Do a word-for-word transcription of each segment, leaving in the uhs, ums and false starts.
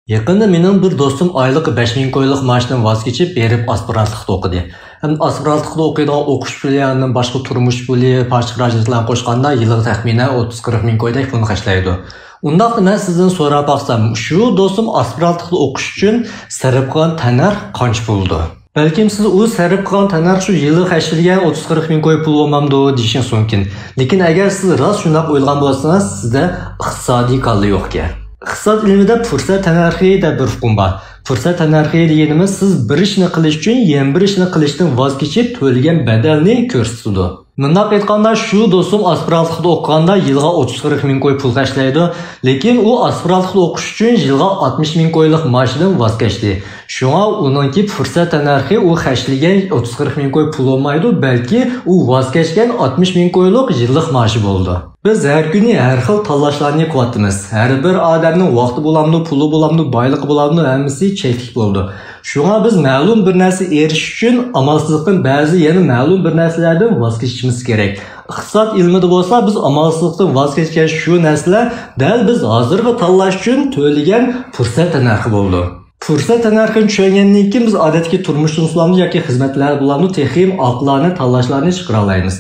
يېقىندا مېنىڭ بىر دوستۇم ئايلىق بەش مىڭ كويلۇق مائاشتىن ۋاز كېچىپ، بېرىپ ئاسپىرانتلىقتا ئوقۇدى. ھەم ئاسپىرانتلىقتا ئوقۇيدىغان ئوقۇش پۇلى، ئاندىن باشقا تۇرمۇش پۇلى، پارچە خىراجەتلەرنى قوشقاندا يىلىغا تەخمىنەن ئوتتۇز قىرىق مىڭ كويدەك پۇلنى خەجلەيدۇ. ئۇنداقتا مەن سىزدىن سوراپ باقسام، شۇ دوستۇم ئاسپىرانتلىقتا ئوقۇش ئۈچۈن سەرپ قىلغان تەننەرخ قانچە بولىدۇ؟ بەلكىم سىز ئۇ سەرپ قىلغان تەننەرخ شۇ يىللىق خەجلىگەن ئوتتۇز قىرىق مىڭ كوي پۇل بولمامدۇ دېيىشىڭىز مۇمكىن. لېكىن ئەگەر سىز راست شۇنداق ئويلىغان بولسىڭىز، سىزدە ئىقتىسادىي كاللا يوقكەن. ئىقتىساد ئىلمىدە پۇرسەت تەننەرخى دەپ بىر ئۇقۇم بار. پۇرسەت تەننەرخى دېگىنىمىز سىز بىر ئىشنى قىلىش ئۈچۈن يەنە بىر ئىشنى قىلىشتىن ۋاز كېچىپ تۆلىگەن بەدەلنى كۆرسىتىدۇ. مۇنداق ئېيتقاندا، شۇ دوستۇم ئاسپىرانتلىقتا ئوقۇغاندا يىلىغا ئوتتۇز قىرىق مىڭ كوي پۇل خەجلەيدۇ، لېكىن ئۇ ئاسپىرانتلىقتا ئوقۇش ئۈچۈن يىلغا ئاتمىش مىڭ كويلۇق مائاشىدىن ۋاز كەچتى. شۇڭا ئۇنىڭكى پۇرسەت تەننەرخى ئۇ خەجلىگەن ئوتتۇز قىرىق مىڭ كوي پۇل بولمايدۇ، بەلكى ئۇ ۋاز كەچكەن ئاتمىش مىڭ كويلۇق يىللىق مائاشى بولىدۇ. بىز ھەر كۈنى ھەر خىل تاللاشلارنى قىلىۋاتىمىز. ھەر بىر ئادەمنىڭ ۋاقتى بولامدۇ، پۇلى بولامدۇ، بايلىقى بولامدۇ، ھەممىسى چەكلىك بولىدۇ. شۇڭا بىز مەلۇم بىر نەرسە ئېرىشىش ئۈچۈن ئامالسىزلىقتىن بەزى يەنە مەلۇم بىر نەرسىلەردىن ۋاز كېچىشىمىز كېرەك. ئىقتىساد ئىلمىدا بولسا بىز ئامالسىزلىقتىن ۋاز كەچكەن شۇ نەرسىلەر دەل بىز ھازىرغا تاللاش ئۈچۈن تۆلىگەن پۇرسەت تەننەرخى بولىدۇ. پۇرسەت تەننەرخىنى چۈشەنگەندىن كېيىن بىز ئادەتتىكى تۇرمۇشتا بولامدۇ ياكى خىزمەتلەردە بولامدۇ تېخىمۇ ئاقىلانە تاللاشلارنى چىقىرالايمىز.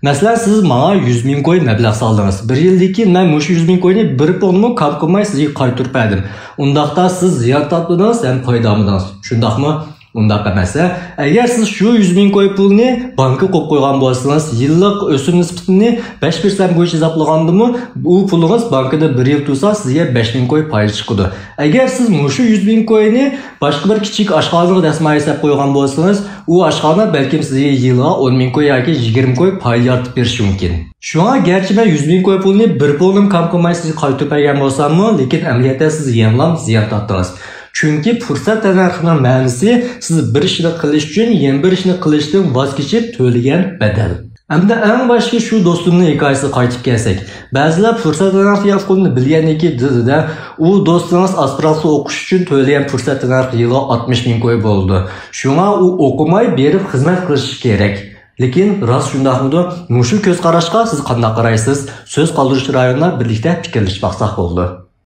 مەسىلەن، سىز ماڭا يۈز مىڭ كوي مەبلەغ سالدىڭىز. بىر يىلدىن كېيىن مەن مۇشۇ يۈز مىڭ كوينى بىر پۇڭنىمۇ كام قىلماي سىزگە قايتۇرۇپ بەردىم. ئۇنداقتا سىز زىيان تارتمىدىڭىز ھەم پايدا ئالمىدىڭىز. شۇنداقمۇ؟ ئۇنداق ئەمەس، ھە؟ ئەگەر سىز شۇ يۈز مىڭ كوي پۇلنى بانكىغا قويۇپ قويغان بولسىڭىز، يىللىق ئۆسۈم نىسبىتىنى بەش پىرسەنت بويىچە ھېسابلىغاندىمۇ، ئۇ پۇلىڭىز بانكىدا بىر يىل تۇرسا، سىزگە بەش مىڭ كوي پايدا چىقىدۇ. ئەگەر سىز مۇشۇ يۈز مىڭ كوينى باشقا بىر كىچىك ئاشخانىغا دەسمايە سېلىپ قويغان بولسىڭىز، ئۇ ئاشخانا بەلكىم سىزگە يىلىغا ئون مىڭ كوي ياكى يىگىرمە كوي پايدا يارىتىپ بېرىشى مۇمكىن. شۇڭا گەرچە مەن يۈز مىڭ كوي پۇلنى بىر پۇلنىمۇ كام قىلماي سىزگە قايتۇرۇپ بەرگەن بولساممۇ، لېكىن ئەمەلىيەتتە سىز يەنىلا زىيان تارتتىڭىز. چۈنكى پۇرسەت تەننەرخىنىڭ مەنىسى سىز بىر ئىشنى قىلىش ئۈچۈن يەنە بىر ئىشنى قىلىشتىن ۋاز كېچىپ تۆلىگەن بەدەل. ئەمدى ئەڭ باشقا شۇ دوستۇمنىڭ ھېكايىسىگە قايتىپ كەلسەك، بەزىلەر پۇرسەت تەننەرخى دېگەن ئۇقۇمنى بىلگەندىن كېيىن دېدى-دە، ئۇ دوستىڭىز ئاسپىرانتلىقتا ئوقۇش ئۈچۈن تۆلىگەن پۇرسەت تەننەرخى يىلىغا ئاتمىش مىڭ كوي بولىدۇ. شۇڭا ئۇ ئوقۇماي بېرىپ خىزمەت قىلىشى كېرەك. لېكىن راست شۇنداقمىدۇ؟ مۇشۇ كۆز قاراشقا سىز قانداق قارايسىز؟ سۆز قالدۇرۇش جەريانىدا بىرلىكتە پىكىرلىشىپ باقساق بولىدۇ.